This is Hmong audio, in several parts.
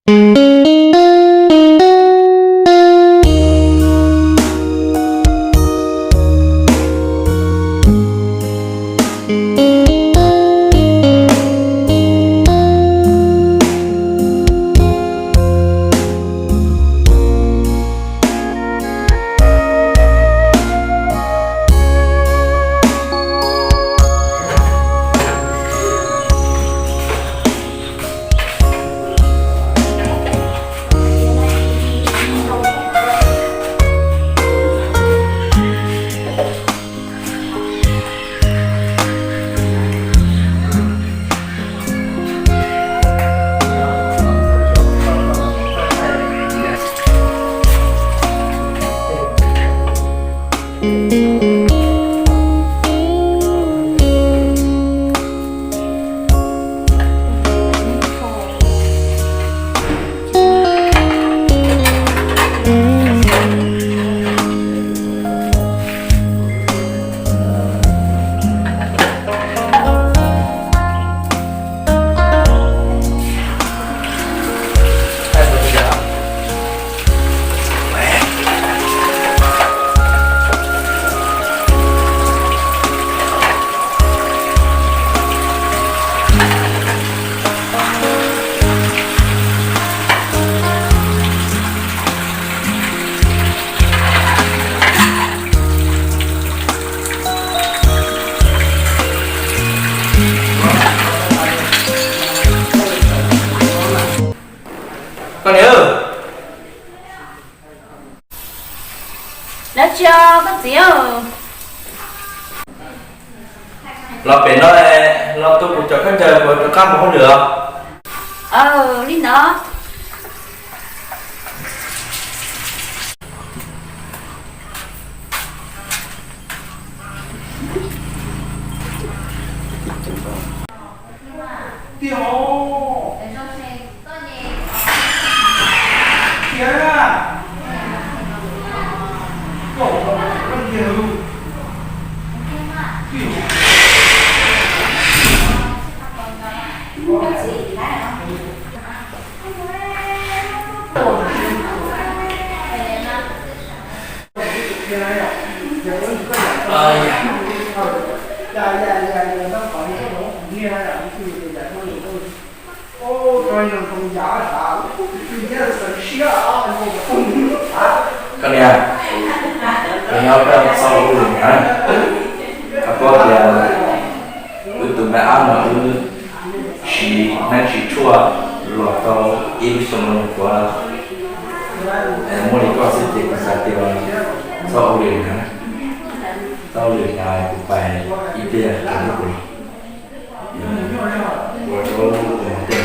Koj niam, dab tsi os koj txiv? Los pem no, los tu kuv cov khaub ncaws kuv rov qab mus hauj lwm os. Li ntawd. Koj niam, kuv nyob koj txoj hauj lwm na, koj paub tias wb tus me ab no wb siv hneev siv tshuaj los tau ib lub xyoo no kuv, muaj li koj xwb ces kuv xav tias txoj hauj lwm na, txoj hauj lwm na kuv pais ib pliag kuv los. Ua rau kuv tej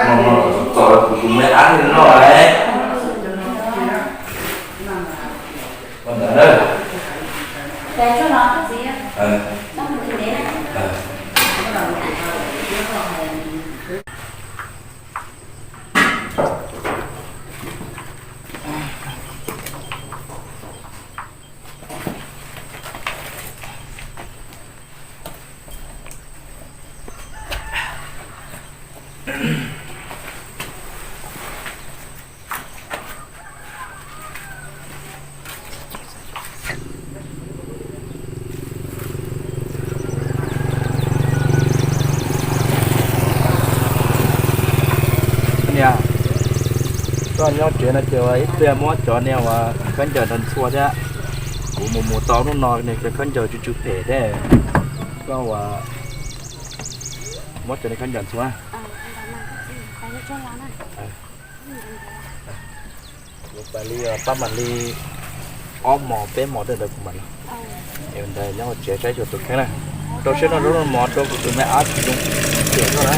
no no txom kuv tus me ab li no lawm. Ua ntawd na. Niam, koj nyob tsev no ces ib pliag muab cov niag uas khaub ncaws nrog ntxhua thiab. Kuv mus mus tau hnub no niag cov khaub ncaws tsw tsw phem thiab. Koj uas muab cov niag khaub ncaws ntxhua. Kuv pais li pab mam li ob hmos peb hmos tej ntawd kuv mam los. Es ntawd nyob hauv tsev saib xyuas tus kheej na. Rau siab noj zaub noj mov rau kuv tus me ab tsis zoo phem koj na.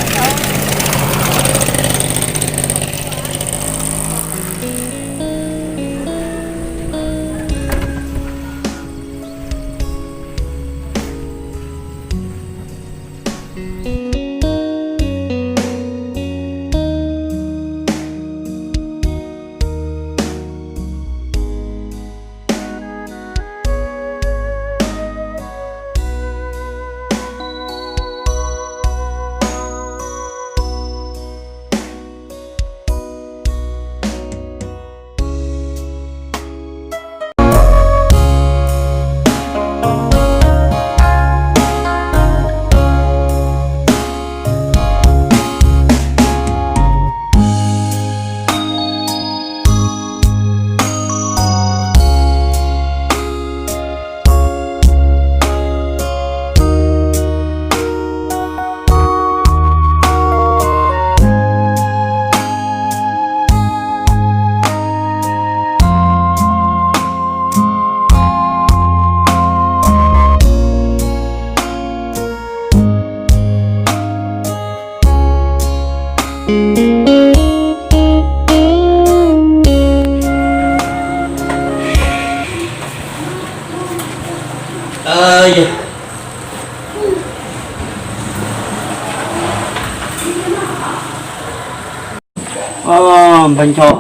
Npawg Nchos,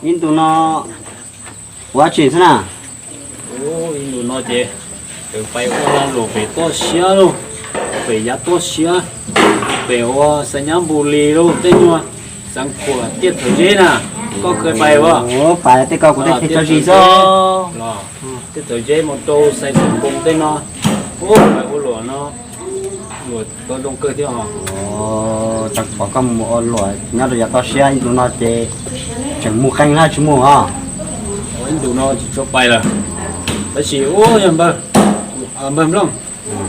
ib ntu no ua dab tsi xwb na? Ib ntu no ces peb pais ua lag luam pem toj siab lauj, pem yav toj siab, pem ua xav nyab npus lis lauj, tej nyuag xav khuam tiaj thaum zeb na, koj kheev pais ua? Pais tej ko kuv tej qhia tso zis xwb. Tiaj thaum zeb mus rau xais thaum npoo tej no, pais ua luam no, luam tau zoo kawg thiab os. Tau pom koj mus ua luam nyob rau yav toj siab ib ntu no ces tseem mus qeej na tsis mus os? Ib ntu no tsis tshua pais lawm, tab sis ua yog npawg, npawg Nplooj,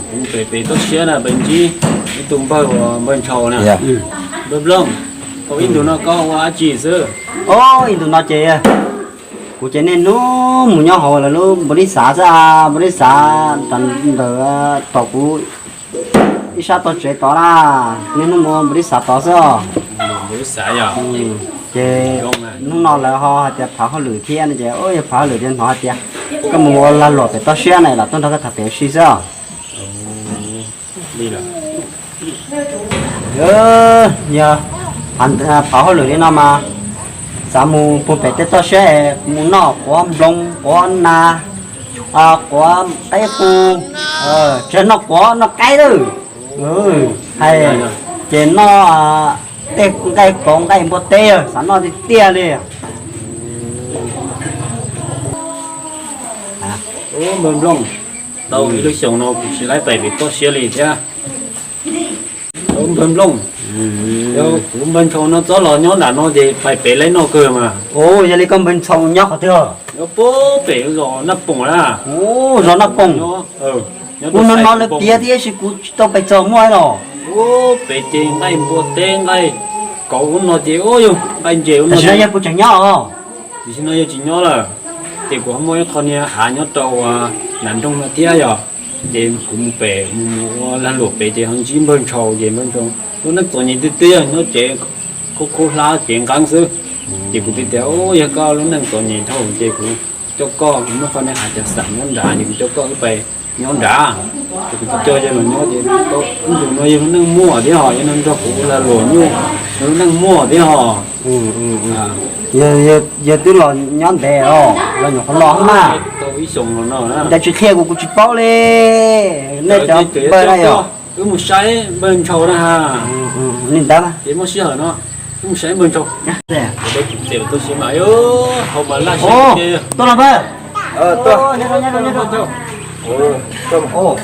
kuv pem pem toj siab na peb ntsib ib tug npawg uas npawg Ntshaus na. Npawg Nplooj, tau ib ntu no koj ua dab tsi xwb? Ib ntu no ces kuv ces niaj hnub mus nyob hauv lawv lub npau li xav xwb, npau li xav ntawm tom kuv ib sab tog tsev tod na, niaj hnub mus npau li xav tod xwb os. Ces hnub no lawv ho hais tias phav hauj lwm thiab no ces yog phav hauj lwm ces hnov hais tias koj mus ua lag luam pem toj siab na los tuaj nrog koj tham pem si xwb os. Yog phav hauj lwm li no mas xav mus puag pem tej toj siab, mus noj quav nploos quav nas, quav qaib qus, tsis noj quav noj qaib lawm, hais ces noj tej nqaij kauv nqaij npua teb xav noj tiag tiag li. Npawg Nplooj, tau ib lub xyoos no kuv tsis laib pais pem toj siab li thiab. Npawg Nplooj, kuv npawg Ntshaus no txhob los nyob nram no ces pais pem laib noj kawg mas. Yog li koj npawg Ntshaus nyob qhov twg? Nyob puag pem zos Naj Poom na. Zos Naj Poom. Kuv hnov hnov lawv piav thiab sis kuv tsis tau pais txog muaj los. Pem ces nqaij npua teb nqaij kauv ub no ces yog nqaij ntses ub no. Tam sim no yog puas tseem nyob os? Tam sim no yog tsis nyob lawm. Ces kuv ho muaj ib qho niag hav nyob rau nram nroog no thiab yog. Ces kuv mus pem mus ua lag luam pem ces ho ntsib npawg Ntshaus ces npawg Ntshaus lub neej txom nyem tiag tiag, nyob tsev khub khub hlab tsev nqeeb xwb. Ces kuv thiaj tias yog koj lub neej txom nyem dhau ces kuv coj koj, kuv muaj qhov niag hav cov xam nyob nrad ces kuv coj koj wb pais nyob nrad. Ces kuv coj yawg los nyob ces tau ib ntus no yawg lub neej muaj thiab hos, yawg no nrog kuv ua lag luam nyuj, yawg lub neej muaj thiab hos. Yawg twb los nyob ntev os, los nyuam qhuav los mas. Tau ib xyoos los no na. Cas tsis qhia kuv, kuv tsis paub li. Nej cov npawg na yog. Wb mus saib npawg Ntshaus na ha. Li ntawd ces muaj sij hawm no wb mus saib npawg Ntshaus. Tuaj los npawg.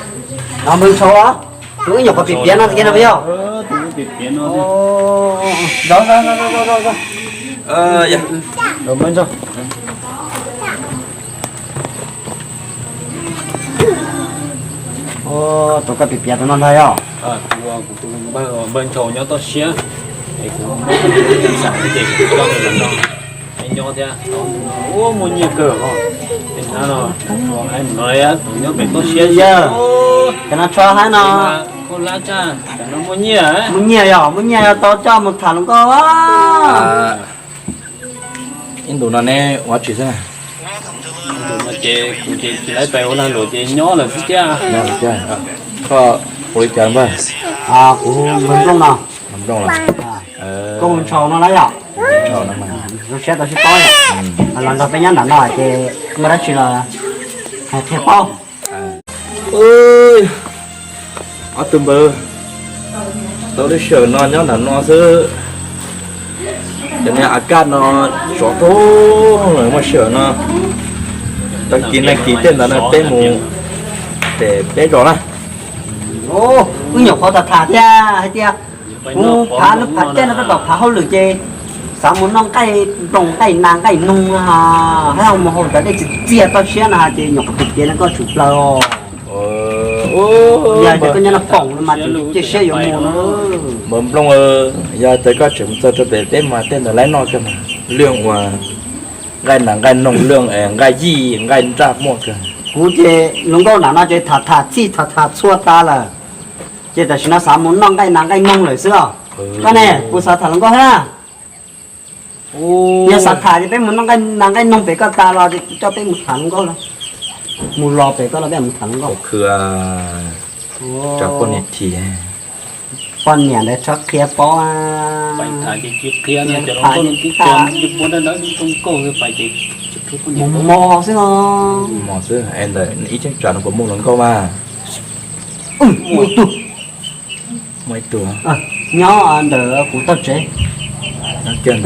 Npawg Ntshaus, tus wb nyuam qhuav piav piav no tiag no yog. Tus koj piav piav tus no ntag yog. Kuv tus npawg Ntshaus nyob toj siab, es kuv muab xam ces kuv coj los no, nyob thiab, ua muaj nyiaj kawg os. Ces hnab no, tus nyob pem toj siab yog, cov no tsho hab no, koj lab tsaj, cov no muaj nyiaj, muaj nyiaj yog, muaj nyiaj yog tau coj mus tham hluas nkauj. Ib ntus no neb ua dab tsi xwb na? Ib ntus no ces kuv ces tsis laib pais ua lag luam ces nyob lawm xwb thiab. Koj hu li cas npawg? Kuv npawg Nplooj no. Nplooj los? Koj hu Ntshaus no na yom? Zoo siab tau sib paub yom. Los nrog peb nyob nram no ces muaj dab tsi los hais qhia paub. Ob tug npawg, tau lub sij hawm no nyob nram no xwb. Cov niag a kaj no tsov tub lawm, muaj sij hawm no tau kis neeg kis tej ntawd no peb mus pem peb zos na. Wb nyuam qhuav tham tham thiab hais tias kuv phav lub phav caij no tab tom phav hauj lwm ces xav mus noj nqaij nploos nqaij nas nqaij noog, hab mus haus ntawv dej txias txias toj siab no ces nyuam qhuav piav piav no koj tsum plaws. Yog tias koj nyob Naj Poom no mas tseem cia siab yuav mus no. Npawg Nplooj, yog tias koj tseem mus txog rau pem peb mas tej ntawd laib noj kawg mas, lwj uas nqaij nas nqaij noog, lwj nqaij yij nqaij nraj muaj kawg. Kuv ces hluas nkauj nram no ces tham tham txhij tham tham txhua tas lawm, ces tam sim no xav mus noj nqaij nas nqaij noog lawm xwb os. Koj ne, puas xav tham hluas nkauj thiab? Yog xav tham ces peb mus noj nqaij nas nqaij noog pem koj tas los ces kuv coj peb mus tham hluas nkauj los. Mus los pem koj los peb mus tham hluas nkauj. Khwv, tsam poj niam chim. Poj niam ntawd txhob qhia paub. Mos xwb no. Mos xwb, es ntawm ib cheeb tsam no puas muaj hluas nkauj mas? Muaj ib tug. Muaj ib tug nyob ntawm kuv toj tsev,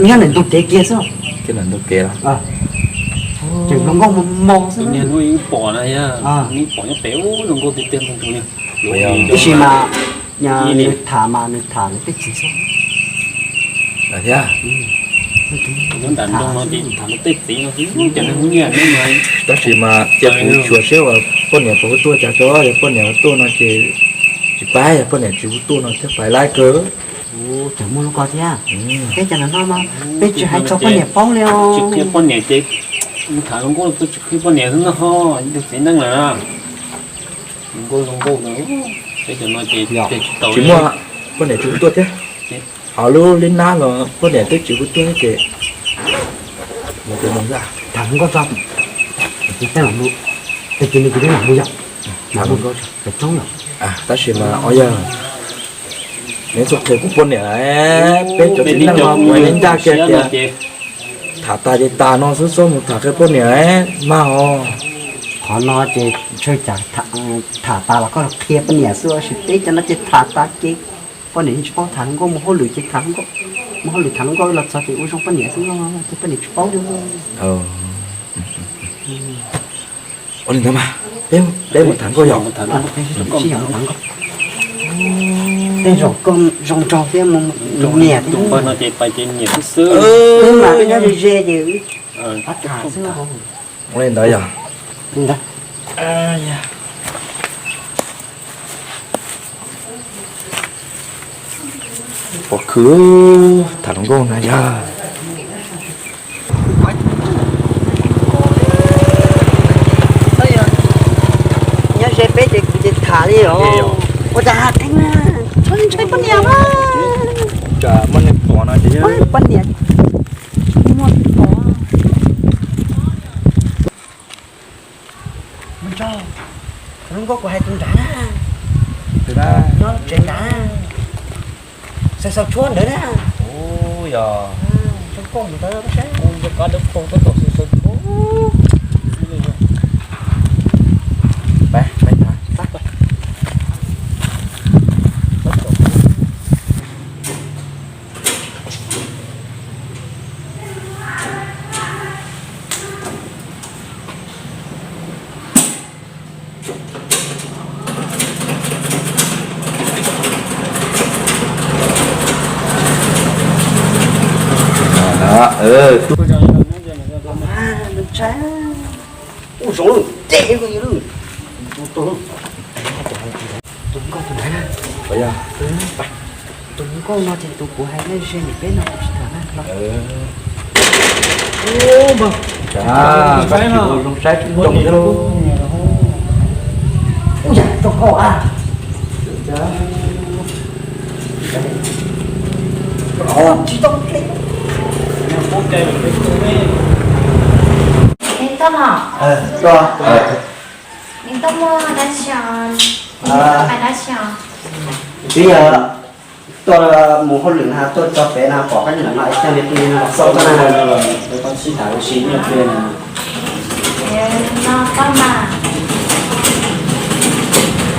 nyob ntawm ntug kev kiag xwb. Kiag ntawm ntug kev los? Ces hluas nkauj mos mos xwb. Pom na, pom nyob pem hluas nkauj tiag tiag. Tab sis mas nws tham mas nws tham nws tej txiv xwb. Thiab, tab sis mas cia kuv xyuas seb uas poj niam puas hu tuaj cas tso, yog poj niam hu tuaj no ces tsis paib, yog poj niam tsis hu tuaj no thiaj paib lawm kawg. Ces muaj lub ko thiab. Peb cov no no mas peb tsis hais tso poj niam paub li os. Tsis qhia poj niam ces mus tham hluas nkauj los tsis qhia poj niam xwb no ho, ib tug txiv neej lawm. Hluas nkauj, hluas nkauj no, peb cov no ces tsis tau. Tsis muaj, poj niam tsis hu tuaj thiab. Ho lub lib nab los poj niam twb tsis hu tuaj ces mus tus mus tham hluas nkauj tso. Tej no, tej no kuv twb lam mus yom. Tham hluas nkauj tso. Tab sis mas o yog neb txhob qhia kuv poj niam, peb cov txiv neej no kuv hais li ncaj kiag tias tham tas ces tas no xwb, txhob mus tham qhia poj niam mas os. Qhov no ces ntshe cas tham tas los koj los qhia poj niam xwb, tab sis peb cov no ces tham tas ces poj niam yeej tsis paub, tham hluas nkauj mus hauj lwm ces tham hluas nkauj, mus hauj lwm tham hluas nkauj los txog ces ua zoo poj niam xwb no ces poj niam tsis paub li. Ua li ntawd mas peb mus tham nkauj yom. Tej zaum koj zoo nraug thiab mus niam thiab no ces pais ces niam xwb xwb. Wb mas wb nyob ze ze ces wb pab tham xwb. Ua li ntawd yog. Pom khwv tham hluas nkauj na yog. Nyob ze peb ces kuv ces tham li os. Ua cas ha theeb na, txhob ntshai poj niam mas. Poj niam muaj pom. Mus tso, hluas nkauj kuv hais tus nrad na. Nyob tsev nrad, xaws xaws tshuab ntawd na. Yog hluas nkauj ntawd saib, kuv nco qab dawb paug tab tom xaws xaws tshuab. Ub, zoo lawm, ces tus nkauj tus nrad, tus nkauj no ces tus kuv hais nej ze nim peb no kuv tsis tham na los. Zoo saib tsis zoo thiab. Ub, yam zoo nkauj a. Tsis tau. Neb tuaj muaj dab tsi os? Neb tuaj pais dab tsi os? Twb yog tuaj mus hauj lwm na, tuaj tso pem na, pom koj nyob ntawm no es coj niag plig no los xauj koj na. No koj mas.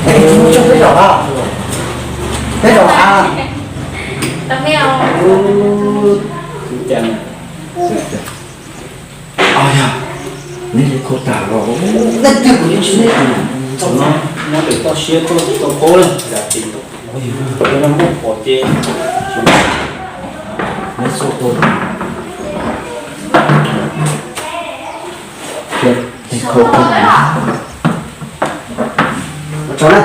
Peb zaum a, peb zaum a. Yog, neb li kho tas los, nej twg kuv yeej tsis neb. Txog no muab tes toj siab tuaj tsis tau paub lawm. Yog no muab pom ces neb xauj tuaj. Kho kho. Tso na.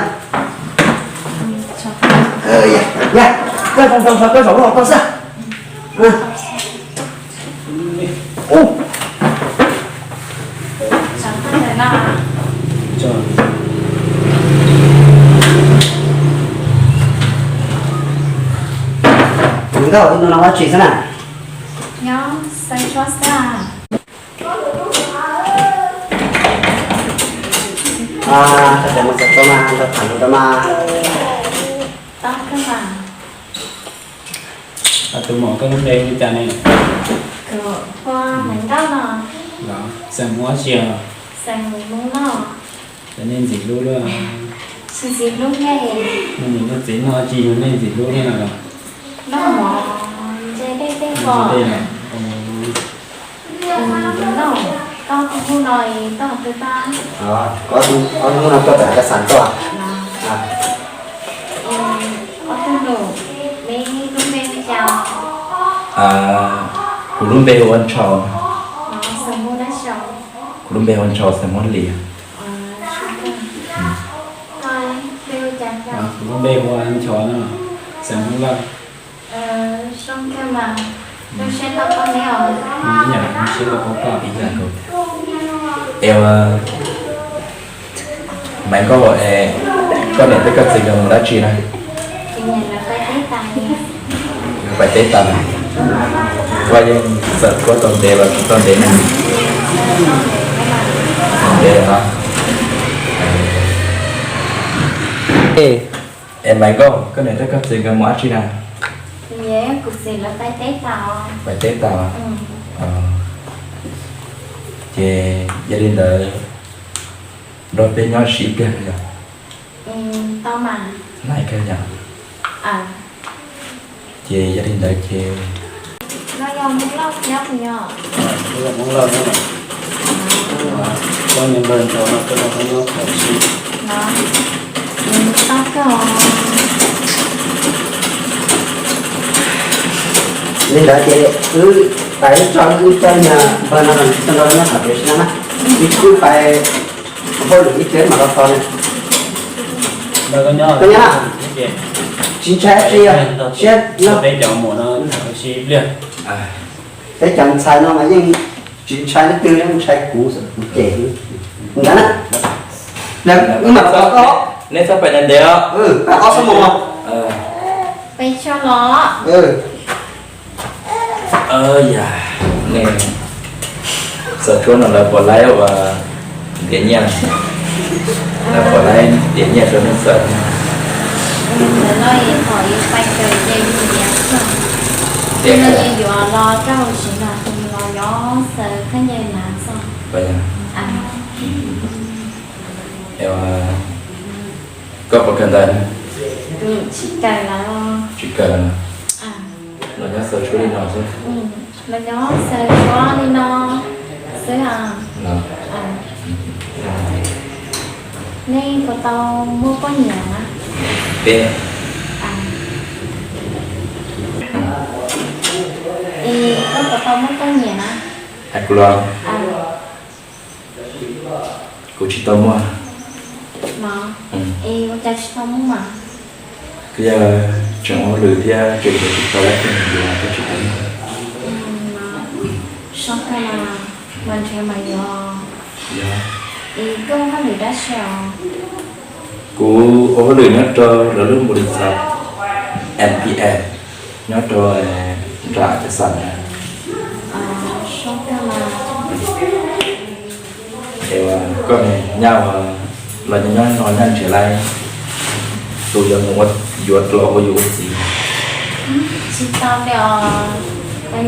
Koj zaum no tso, koj zaum no tau xwb. Nkauj, ib hnub no ua tsi xwb na? Nyob xaws tshuab xwb. Tau tias mus txog tau mas nrog tham lus rau mas. Tau kawg mas. Tus muam, koj lub npe hu li cas ne? Kuv hu Maiv Nkauj no. Los, xeem Hmoob tsi os? Xeem Hmoob Lauj. Ces nej ntxim hlub luaj. Tsis ntxim hlub ne. Nej niam nej txiv noj tsis yug nej ntxim hlub thiab no los? Noj mov, ntshe dej dej pom. Noj, koj hu no, koj hu twg tag? Ob hnub no tuaj pem hav kas xas tuaj. Ob tug nus, neb lub npe hu cas? Kuv lub npe hu ua Nchos. Kuv lub npe hu ua Nchos, xeem Hmoob Lis. Kuv lub npe hu ua Nchos no, xeem Hmoob Lauj. Zoo kawg mas, zoo siab tau paub neb os. Ib yam zoo siab tau paub koj. Es Maiv Nkauj, koj niam thiab koj txiv nkawd mus dab tsi na? Lawv pais teb tas. Koj yeej txawm tuaj tau ntev los tsis tau ntev na? Tau ntev no. Es Maiv Nkauj, koj niam thiab koj txiv nkawd mus dab tsi na? Kuv txiv lawv pais teb tas. Pais teb tas. Ces yog li ntawd nrog peb nyob ib pliag yog? Tau mas. Nai kawg yog. Ces yog li ntawd ces no yog Hmoob Lauj thiab puas yog? Hmoob Lauj thiab. Koj niag npawg Nchos no koj nrog nws nyob tau tsis? Tau kawg. Li ntawd ces wb pais tso wb cov niag npawg no nrog nyob thaum pem sib na, wb pais hauj lwm ib pliag mam los txog ne. Koj nyob na, tsis ntshai dab tsi, siab no. Peb cov ntxhais no mas yeej tsis ntshai leej twg, yeej ntshai kuv, kuv cem. Ntawd na, wb mam los txog koj. Neb txhob pais ntev os. Pais ob xuab moos. Pais tso los. Yam nej txawm tuaj no lawv puas laib ua ntiav nyiaj, lawv puas laib ntiav nyiaj rau nej txawm? Ntawm no pom yus pais kawm ces yus ntiav xwb. Ces no yus yuav los rau siv no tus los yuav xaws khaub ncaws hnav xwb. Koj puas kawm ntawv? Tsis kawm lawm. Tsis kawm lawm. Los nyob xaws tshuab li no xwb. Los nyob xaws tshuab li no xwb. Nej puas tau muaj poj niam na? Peb. Es koj puas tau muaj poj niam na? Hais kuv los? Kuv tsis tau muaj. Es ua cas tsis tau muaj mas? Kuv yog tseem ua hauj lwm thiab tseem yuav tsis tau leej twg yuav, kuv tsis tau muaj. Sab kawg mas, mas nrhiav mas yuav. Es koj ua hauj lwm dab tsi os? Kuv ua hauj lwm nyob rau lawv lub npau li xav M P F nyob rau nram Cam Xas na. Sab kawg mas. Es koj ne, nyaj los nyob no nyaj nrhiav lawv tus yuav mus yuav los ua yus ua txiv? Tsis tau li os,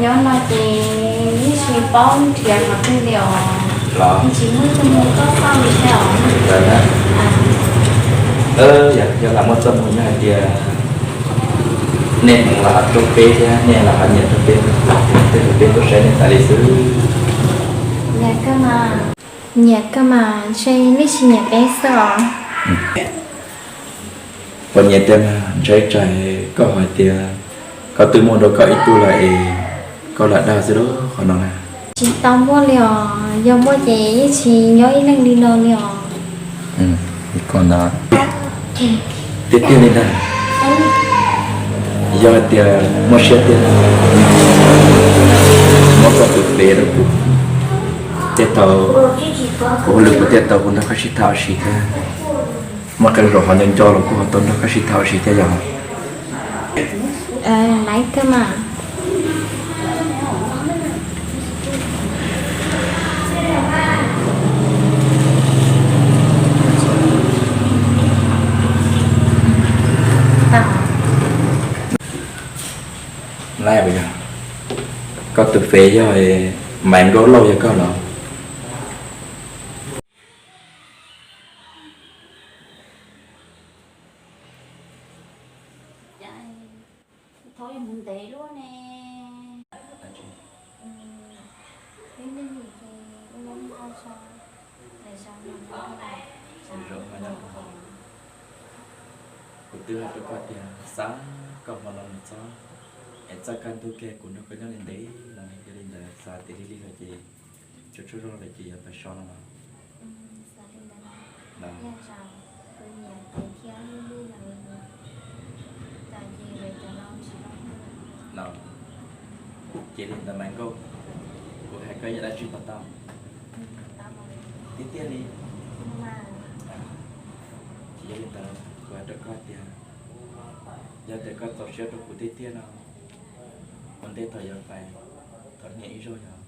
nyob no ces yeej tsis paub nrhiav qhov twg li os. Los tsis muaj tus mus koj xauj li thiab os. Yog lam muaj txoj hmoo nyob hais tias nej mus lam rau peb thiab nej lam nyiam rau peb, tej zaum peb tuaj saib nej tas li xwb. Nyiam kawg mas, ntshe nej tsis nyiam peb xwb os. Puas nyiam tiag mas ntshai tsam koj hais tias koj twb muaj rau koj ib tug lawm es koj lam dag xwb lauj qhov no na. Tsis tau muaj li os, yog muaj ces yeej tsis nyob ib leeg li no li os. Koj ntag. Tiag tiag li ntag. Yog hais tias muaj siab tiag, muab koj tus fev rau kuv, tej tau kuv hauj lwm kuv thiaj tau kuv nrog koj sib tham ua si thiab. Muaj qee zaum qhov nco nco los kuj ho tau nrog koj sib tham ua si thiab yog? Laiv kawg mas. Laij puas yog? Koj tus fev yog Maiv Nkauj Lauj yog koj los? Thov mus ntev luaj ne. Kuv twb hais rau koj tias xav koj hmo no mus txog, es txoj kab ntug kiag kuv nrog koj nyob li ntev no, yog li ntawd xav tias lig lig lawm ces tsaus tsaus zog lawm ces yuav tau so no los. Los, ces li ntawd Maiv Nkauj, kuv hais koj ib yam dab tsi puas tau? Tiag tiag li. Ces yog li ntawd kuv hais rau koj tias yog tias koj txaus siab rau kuv tiag tiag no, ua ntej thaum yuav pais, thov niam ib zaug yog.